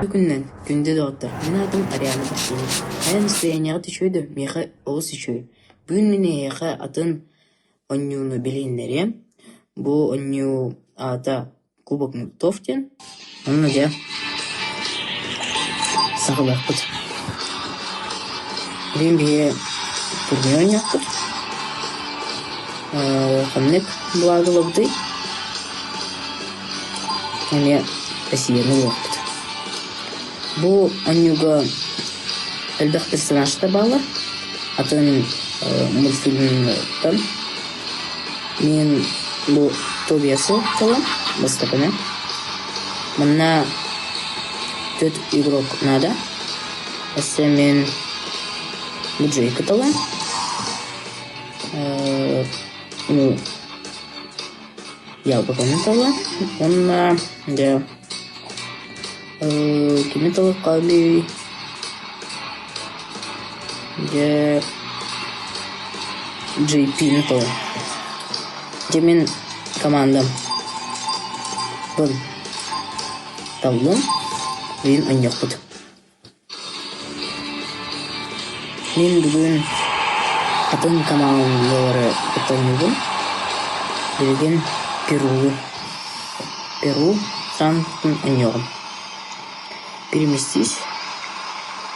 Үтүө күнүнэн, күндү доҕоттор! Мин аатым Ариана Бахтина. Хайа настроениеҕыт үчүгэй дуо? Миэхэ олус үчүгэй. Бүгүн мин эһиэхэ атын оонньууну билиһиннэриэм. Бу оонньуу аата Кубок Мультов диэн. Онно дьэ саҕалыахпыт. Бүгүн биһиги турнир оонньуохпут. Ханнык былааҕы ылабытый? Эмиэ Россияны ылыахпыт. Бу оонньууга элбэх персонажтар бааллар. Атын мультфильмтан мин бу Тобиасы талан бастакыны. Манна төрт игрок надо. Өссө мин бу Джейка талан. Ну, Яблоконы тала уонна дьэ кими талыахханый дьэ JP-ни тала. Дьэ мин командам бын таллым билин оонньуохпут. Мин бүгүн атын командалары кытта оонньуубун. Билигин Перуну Перу саамтын оонньуоҕум. Переместись.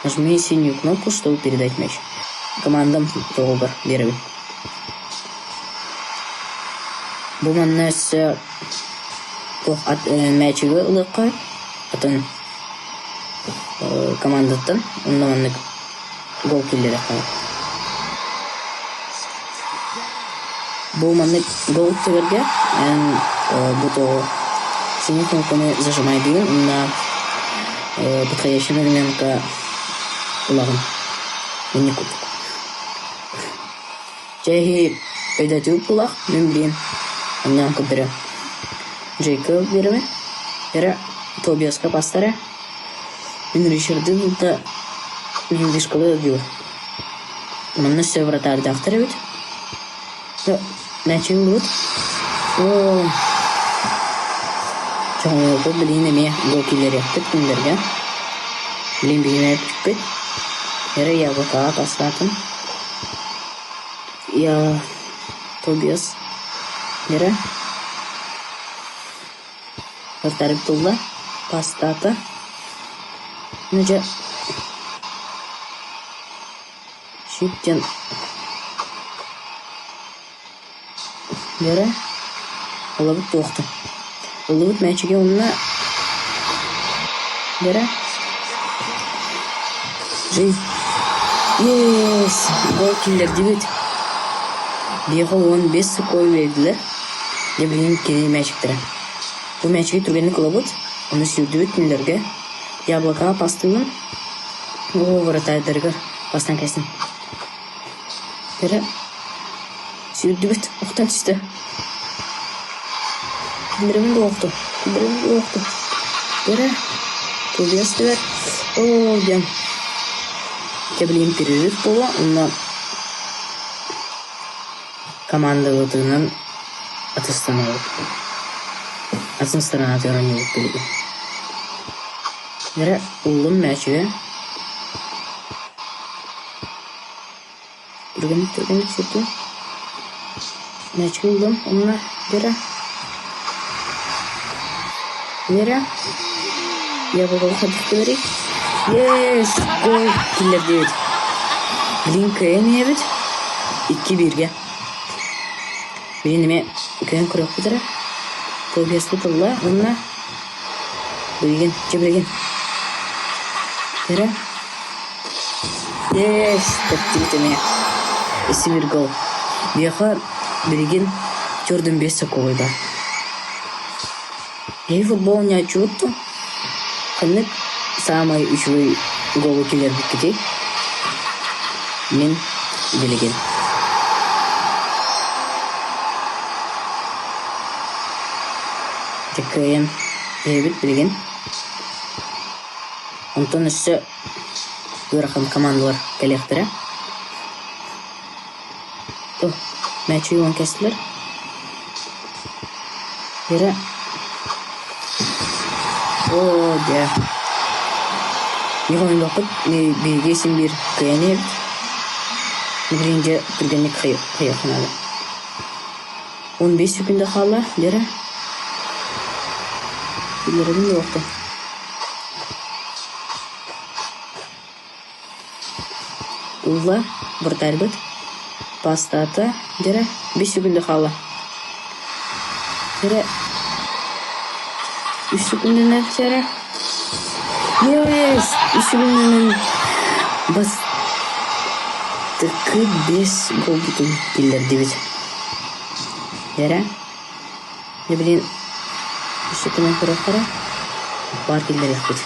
Нажми синюю кнопку, чтобы передать мяч. Командам тоҕугар биэрэбин. Бу манна өссө туох мээчиги ылыахха атын командаттан онно маннык гол киллэриэххэ Бу маннык гол түбэргэ эн бу тоҕо синий кнопканы зажимайдыгын уонна подходящий моментка ылаҕын инник курдук. Чэ эһи өйдөөтүгүт булах мин билиэм онньоон көрдөрүөм. Джейкоб биэрэбин эрэ Тобиаска бастара Мин Ричарды да вышкалыы ыгыыр. Манна өссө вратардаахтар эбит. Мээчик ылбыт. Оо, чоҥоойбут билигин эмиэ гол киллэриэхпит кинилэргэ. Билигин биһиги эппиппит. Эрэ яблокаҕа тастаатым. Я Тобиас. Эрэ. Вратарь тылла, пастаата. Ну дьэ, щит диэн Вера, ылабыт туохтан? Ыллыбыт мээчиги уонна Вера Жи Yes! Гол киллэрдибит. Биэхэ 15 сокуой биэрдилэр. Дьэ билигин кини мээчиктэрэ. Бу мээчиги түргэнник ылабыт, ону сүүрдүбүт кинилэргэ. Яблокаҕа пастыыбын, оо, вратардарыгар бастаан кэстим. Эрэ сүүрдүбүт, охтон түстэ. Киллэрэбин да охто, киллэрэбин да охто. Эрэ тулуйас түбэр, оо диэн. Дьэ билигин перерыв буолуо, онно Командабытынан атыстанабыт. Атын странатыгар оонньуубут билигин. Эрэ ыллым мээчигэ. Түргэнник түргэнник сүүрдүм. Мээчиги ыллым уонна Вера. Вера. Я буолуох хайдах Yes! Гол киллэрдибит. Билигин кыайан иһэбит. 2-1-гэ. Билигин эмиэ кыайан көрүөхпүт эрэ. Тобиаспыт ылла уонна билигин, чэ билигин. Эрэ. Yes! Тэптибит эмиэ. Isi bir гол. Биэхэ билигин төрдүн биэс сокуой бар. Эһи футбол оонньооччугут дуо? Ханнык саамай үчүгэй голу киллэрбиккитий? Мин билигин. Дьэ кыайан иһэбит билигин. Онтон өссө ыарахан командалар кэлиэхтэрэ. О, мээчиги уон кэстилэр. Эрэ Оо, дьэ. Мин хомуйбаппыт, биһиги син биир кыайан иһэбит. Билигин дьэ түргэнник хайыахха наада. 15 секунда хаалла, Лера. Биллэрэбин дуохтан. Ылла, вратарьбыт. Пастата, Лера, 5 секунда хаалла. Лера, 3 секундынан Лера. Yes! 3 секундынан бастакы 5 голбутун киллэрдибит. Лера, дьэ билигин өссө кимэн көрүөххэ баар киллэриэхпит.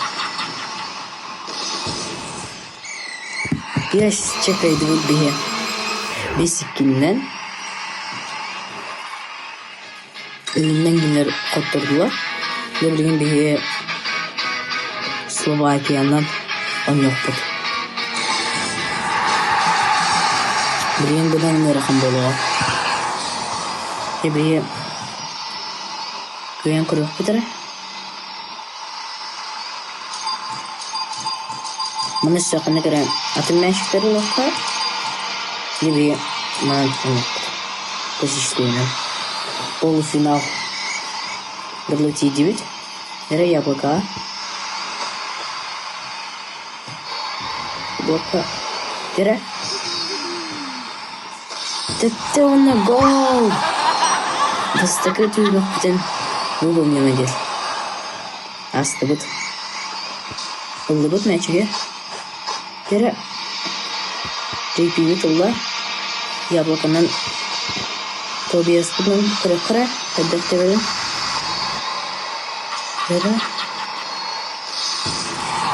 Yes, чэ кыайдыбыт биһи. Биэс иккиннэн Иннинэн кинилэр хоттордулар. Дьэ билигин биһиги Словакиянан оонньуохпут. Билигин быдан ыарахан буолуоҕа. Дьэ биһиги кыайан көрүөхпүт эрэ. Маны өссө ханнык эрэ атын мээчиктэр ылыахха, дьэ биһиги манан оонньуохпут. Классическайынан. Полуфинал дылы тиийдибит. Эрэ яблокаҕа. Яблоко. Эрэ. Тэттэ уонна гол! Бастакы түһүмэхпитин выполнено диэн аастыбыт. Ыллыбыт мээчиги. Эрэ Джейпибит ылла. Яблоканан Тобиаспытынан көрөххө хайдах тэбэрин. Эрэ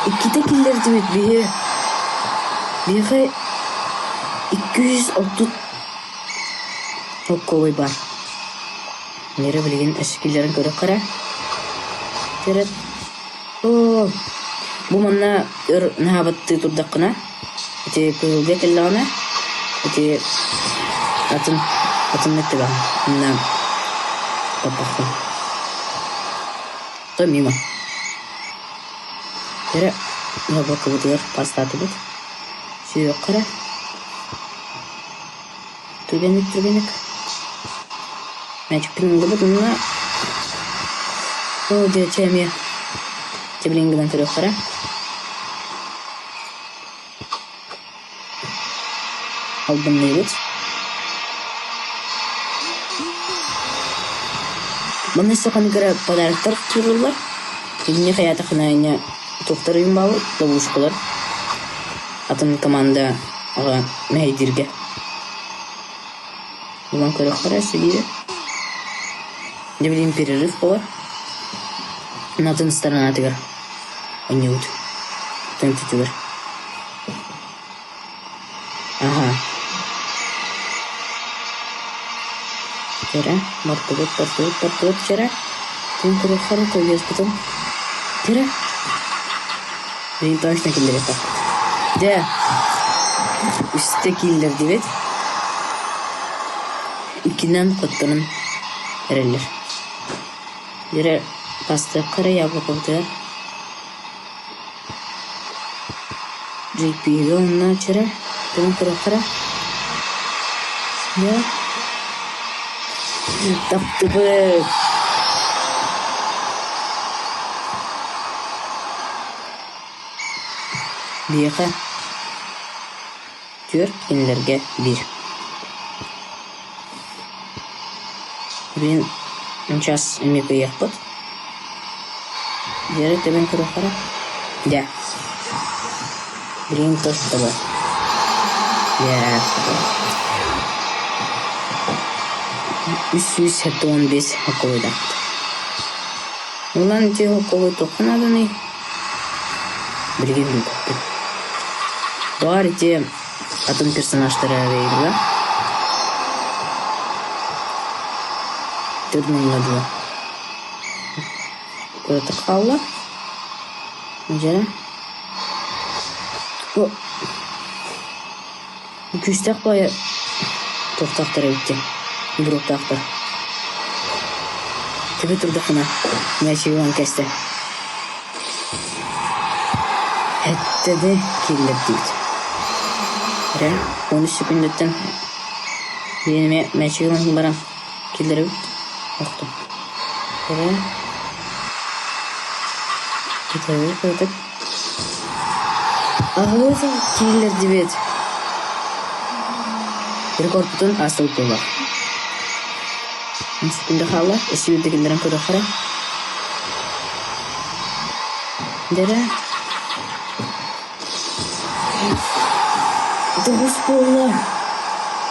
Иккитэ киллэрдибит биһи. Биһиэхэ 230 солкуобай баар. Мира билигин өссө киллэрэн көрүөххэ эрэ. Кэрэ Оо, бу манна өр наһаабаттыы турдаххына, ити кыһылга кэллэҕинэ, ити атын атыннык тэбэҕин. Манна таппаххын. То мимо. Эрэ яблокобытыгар пастаатыбыт. Сүһүөххэ эрэ. Түргэнник түргэнник. Мээчикпин ыллыбыт уонна оо дьэ чэ эмиэ чэбилин гынан көрүөххэ эрэ. Албынныыбыт. Манна өссө ханнык эрэ подароктар туруоруллар. Итини хайаатаххына инньэ туохтар уйун бааллар, ловушкалар. Атын команда аҕа мэһэйдииргэ. Булан көрүөххэ эрэ өссө биири. Дьэ билигин перерыв буолар. Атын сторонатыгар оонньуубут. Атын өттүгэр. Аһа. Кэрэ, бардыбыт, бардыбыт, бардыбыт, кэрэ. Тыын көрүөххэ көйгөспүтүн. Кэрэ. Билигин точно киллэриэхпит. Дьэ, үстэ киллэрдибит. Иккинэн хотторон эрэллэр. Дьэ, бастыахха эрэ яблокобутугар. Дьиппиигэ уонна чэрэ, тыын көрүөххэ Дьэ, таптыбыт. Биһиэхэ түөрт, кинилэргэ биир. Билигин час эмиэ кыайыахпыт. Дьиэри тэбэн көрүөххэ Дьэ. Билигин точно Дьэ. 375 хоккуйдаахпыт. Улан ити хоккуй туохха нааданый? Билигин билбэппин. Баар ити атын персонажтара эрэйдилэр. Тырнылла дуо? Куораты хаалла. Дьэ. Бу күүстээх баайы туохтаахтар эбит диэн игроктаахтар. Төбө турдаххына мээчиги ылан кэстэ. Эттэни киллэрдибит. Эрэ 13 секундэттэн биир эмэ мээчиги ылан баран киллэрэбит. Охтум. Эрэ китэбит кыратык. Аҕыс киллэрдибит. Рекордпутун ааспыт буолла. 10 секунда хаалла. Өссө биирдэ киллэрэн көрүөххэ. Дэрэ Тоҕус буолла.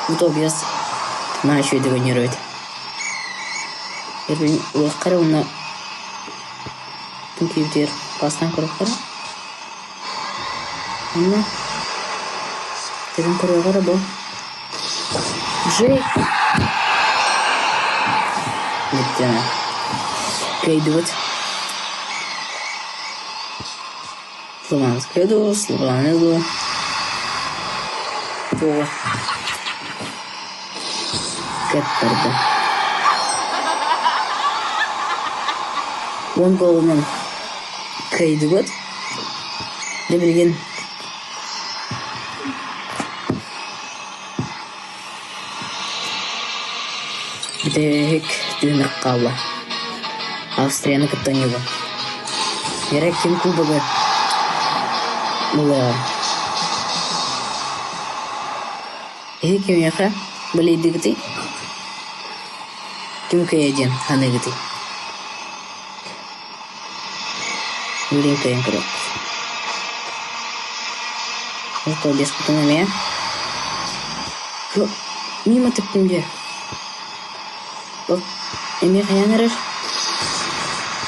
Утопияс наһаа үчүгэйдик оонньуур эбит. Эрбин ылыахха эрэ уонна компьютер пастан көрүөххэ эрэ. Уонна тыгын көрүөҕэ эрэ бу. Джейк Бүттэ. Кыайдыбыт. Славянская дуу, Славяне дуу. Туоҕа. Кэттэрдэ. 10 голунан кыайдыбыт. Дьэ билигин Бүтэһик түһүмэх хаалла. Австрияны кытта оонньуубун. Эрэ ким кубогы ылыаҕай? Эһи кимиэхэ балыйдыгытый? Ким кыайа диэн саныыгытый? Билигин кыайан көрүөхпүт. Тобиаспытын эмиэ мимо тыктым дии. Эмиэ хайаан эрэр?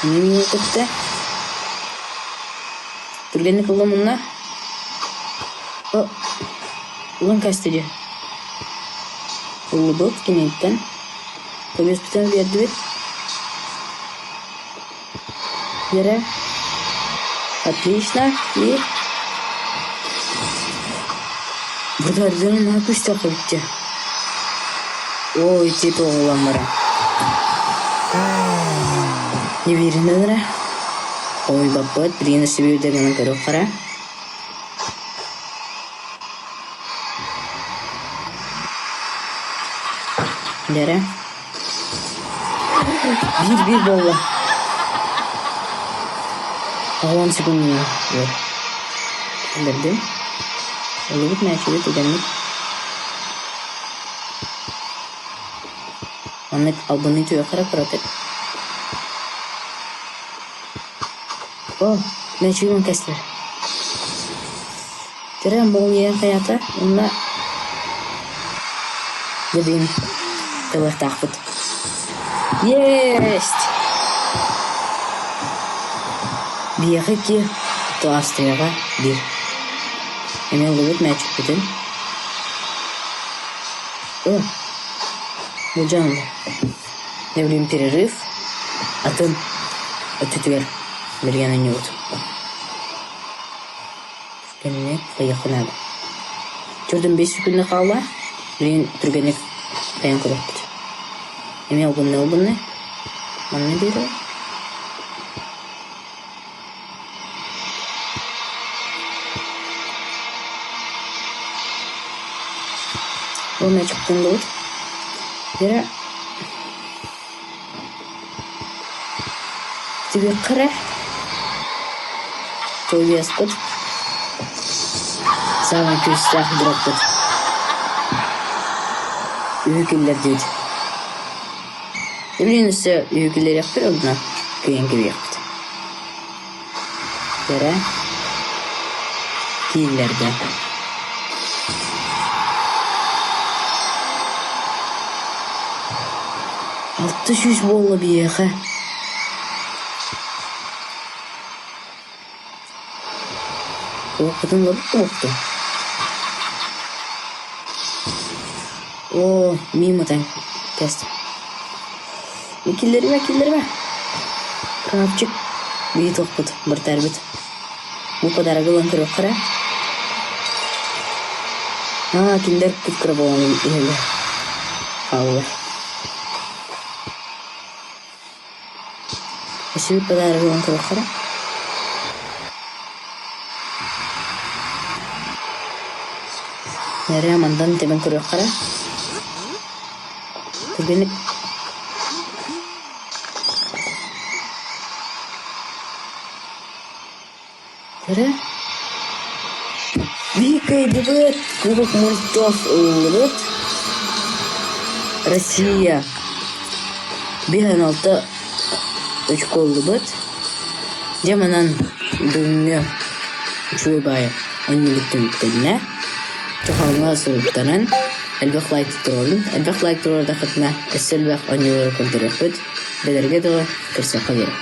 Эмиэ мимо тыкта. Түргэнник ыллым уонна ылан кээстэ дии. Ыллыбыт киниттэн. Тобиаспытын биэрдибит. Вера. Отлично. И Бырдардын наһаа күүстээх эбит Ой, тип оҕоломмура. Неверно эрэ. Ой, баппыт, билигин өссө биирдэ гынан көрүөххэ. Дэрэ. Биир-биир буолла. 10 секундунан киллэрдим. Ыллыбыт мээчиги түгэнник. Маннык албынныы түһүөххэ эрэ кыратык. О, мээчигин кэстилэр. Төрөөн молния хайата уонна дьэ тылыахтаахпыт. Есть! Биһиэхэ икки, то Австрияҕа биир. Эмиэ ыллыбыт мээчикпитин. О, былдьаан ылла. Дьэ билигин перерыв, атын өттүтүгэр билигин оонньуубут. Кэннэ хайыахха наада. Төрдүн 5 секунда хаалла. Билигин түргэнник хайан көрүөхпүт. Эмиэ албынныы-албынныы. Манна биэрэбин. Уонна чуктуннубут. Вера Түбүөххэ эрэ Тулуйаспыт саамай күүстээх дураппыт үһү киллэрдибит. Билигин өссө үһү киллэриэхпит онно кыайан кэбиһиэхпит. Эрэ кииллэрдэ. 600 буолла биһиэхэ. Уоппутун ылбыт буолуохтун. Оо, мимо таҥ кэстим. Киллэримэ, киллэримэ. Кравчик биһи туохпут, быртаарбыт. Бу подарогы ылан көрүөххэ эрэ. Аа, кинилэр кып-кыра буолан иһэллэр. Хааллылар. Өссө подарогы ылан көрүөххэ эрэ. Эрэ мантан тэбэн көрүөххэ эрэ. Түргэнник Эрэ Биһиккэйдибит Кубок мультов ыллыбыт. Россия 5-6 очко ыллыбыт. Дьэ манан бүгүҥҥү үчүгэй баайы оонньуубут түмүктэннэ. Чохооҥҥо суруктанан элбэх лайк туруордум. Элбэх лайк туруордаххытына өссө элбэх оонньуулары көрдөрүөхпүт. Бэлэргэ дылы көрсүөххэ диэри.